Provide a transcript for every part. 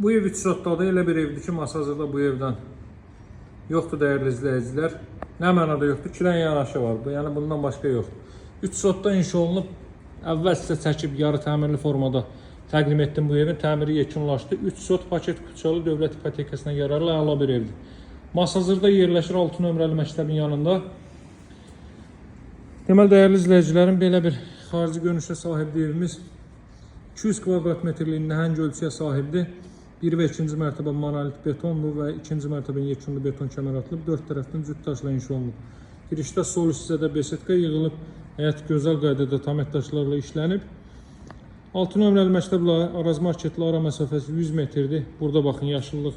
Bu ev 3 sotdadır. Elə bir evdir ki, Masazırda bu evdən yoxdur dəyərli izləyicilər. Nə mənada yoxdur? Kirən yanaşı var. Yəni bundan başqa yoxdur. 3 sotda inşa olunub. Əvvəl sizə çəkib yarı təmirli formada təqdim etdim bu evin. Təmiri yekunlaşdı. 3 sot paket kupçalı dövlət ipotekasına yararlı əla bir evdir. Masazırda yerləşir 6 nömrəli məktəbin yanında. Deməli dəyərli izləyicilərim, belə bir xarici görünüşə sahibdir evimiz. 200 kvadrat metrlik nəhəng ölçüyə sahibdir. 1 və 2-ci mərtəbə monolit betondur və 2-ci mərtəbənin yekunda beton kəmər atılıb, 4 tərəfdən cüt daşla inşa olunub. Girişdə sol hissədə besetka yığılıb, həyət gözəl qaydada tamet daşlarla işlənib. 6 nömrəli məktəblə Araz marketlə ara məsafəsi 100 metrdir. Burada baxın yaşıllıq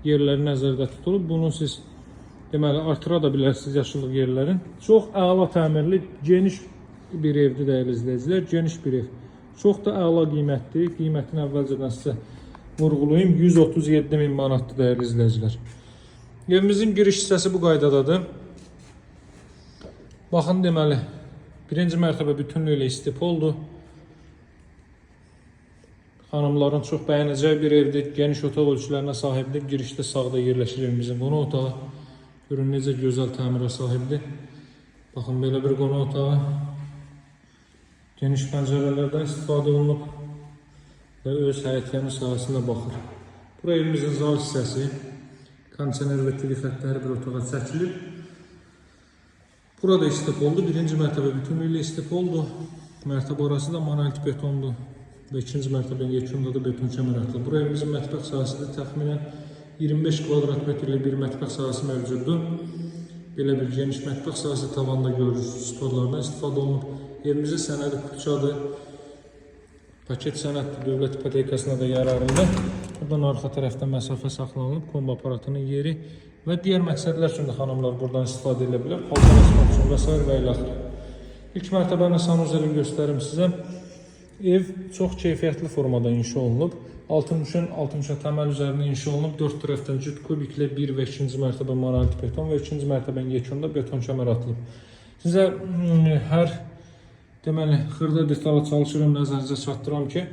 yerləri nəzərdə tutulub. Bunu siz deməli artıra da bilərsiniz yaşıllıq yerlərin. Çox əla təmirli, geniş bir evdir dəyərli izləyicilər, geniş bir ev. Çox da əla qiymətdir. Qiymətini əvvəlcədən sizə vurğulayım. 137 min manatdır dəyərli izləyicilər. Evimizin giriş hissəsi bu qaydadadır. Baxın deməli, birinci mərtəbə bütünlüklə istipoldur. Xanımların çox bəyənəcəyi bir evdir. Geniş otaq ölçülərinə sahibdir. Girişdə sağda yerləşir evimizin qonaq otağı. Görün necə gözəl təmirə sahibdir. Baxın belə bir qonaq otağı. Geniş pəncərələrdən istifadə olunub və öz həyətyanı sahəsinə baxır. Bura evimizin zal hissəsi. Kondisioner və TV xəttləri bir otağa çəkilib. Burada istipoldur. Birinci mərtəbə bütünlüklə istipoldur. Mərtəbə orası da monolit betondur. Və ikinci mərtəbənin yekunda da beton kəmər atılıb. Bura evimizin mətbəx sahəsidir. Təxminən 25 kvadrat metrlik bir mətbəx sahəsi mövcuddur. Belə bir geniş mətbəx sahəsi tavanda görürsünüz. Stollardan istifadə olunub. Evimizin sənədi kupçadır. Paket sənəddir, dövlət ipotekasına da yararlıdır. Buradan arxa tərəfdə məsafə saxlanılıb, kombi aparatının yeri və digər məqsədlər üçün də xanımlar buradan istifadə edə bilər. Paltar asmaq üçün və sair və ilaxır. İlk mərtəbənin sanuzelini göstərim sizə. Ev çox keyfiyyətli formada inşa olunub. 60-ın təməl üzərində inşa olunub. 4 tərəfdən cüt kubiklə 1 və 2-ci mərtəbə monolit beton və 2-ci mərtəbənin yekunda beton kəmər atılıb. Sizə hər deməli xırda detala çalışıram nəzərinizə çatdıram ki,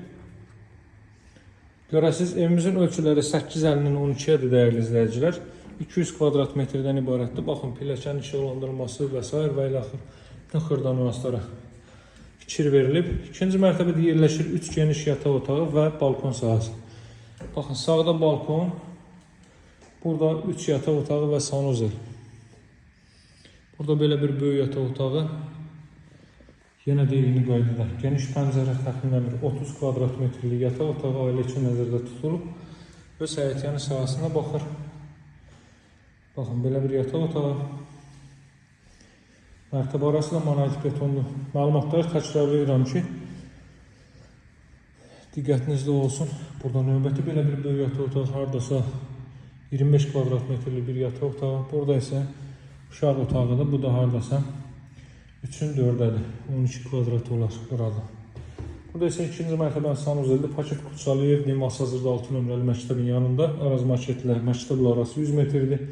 görəsiniz evimizin ölçüləri 8,50-nin 12-yədir dəyərli izləyicilər. 200 kvadrat metrdən ibarətdir. Baxın pilləkənin işıqlandırılması və sair və ilaxır bütün xırda nüanslara fikir verilib. İkinci mərtəbədə yerləşir 3 geniş yataq otağı və balkon sahəsi. Baxın sağda balkon, burada 3 yataq otağı və sanuzel. Burada belə bir böyük yataq otağı. Yenə də eyni qaydada. Geniş pəncərə təxminən bir 30 kvadrat metrlik yataq otağı ailə üçün nəzərdə tutulub. Öz həyətyanı sahəsinə baxır. Baxın belə bir yataq otağı. Mərtəbə arası da monolit betondur. Məlumatları təkrarlayıram ki, diqqətinizdə olsun. Burada növbəti belə bir böyük yataq otağı hardasa 25 kvadrat metrlik bir yataq otağı. Burada isə uşaq otağıdır. Bu da hardasa 3-ün 4-ədir. 12 kvadrat olar burada. Burada isə ikinci mərtəbənin sanuzelidir. Paket kupçalı evdir. Masazırda 6 nömrəli məktəbin yanında. Araz marketlə məktəblə arası 100 metrdir.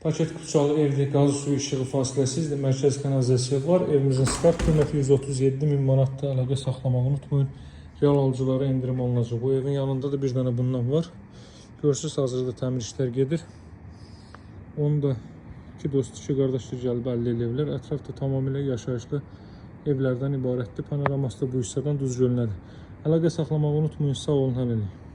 Paket kupçalı evdir. Qaz, su, işığı fasiləsizdir. Mərkəzi kanalizasiya var. Evimizin start qiyməti 137 min manatdır. Əlaqə saxlamağı unutmayın. Real alıcılara endirim olunacaq. Bu evin yanında da bir dənə bundan var. Görürsünüz hazırda təmir işlər gedir. Onu da iki dost, iki qardaşlar gəlib əldə edə bilər. Ətraf da tamamilə yaşayışlı evlərdən ibarətdir. Panoraması da bu hissədən Duz gölünədir. Əlaqə saxlamağı unutmayın. Sağ olun, hələlik.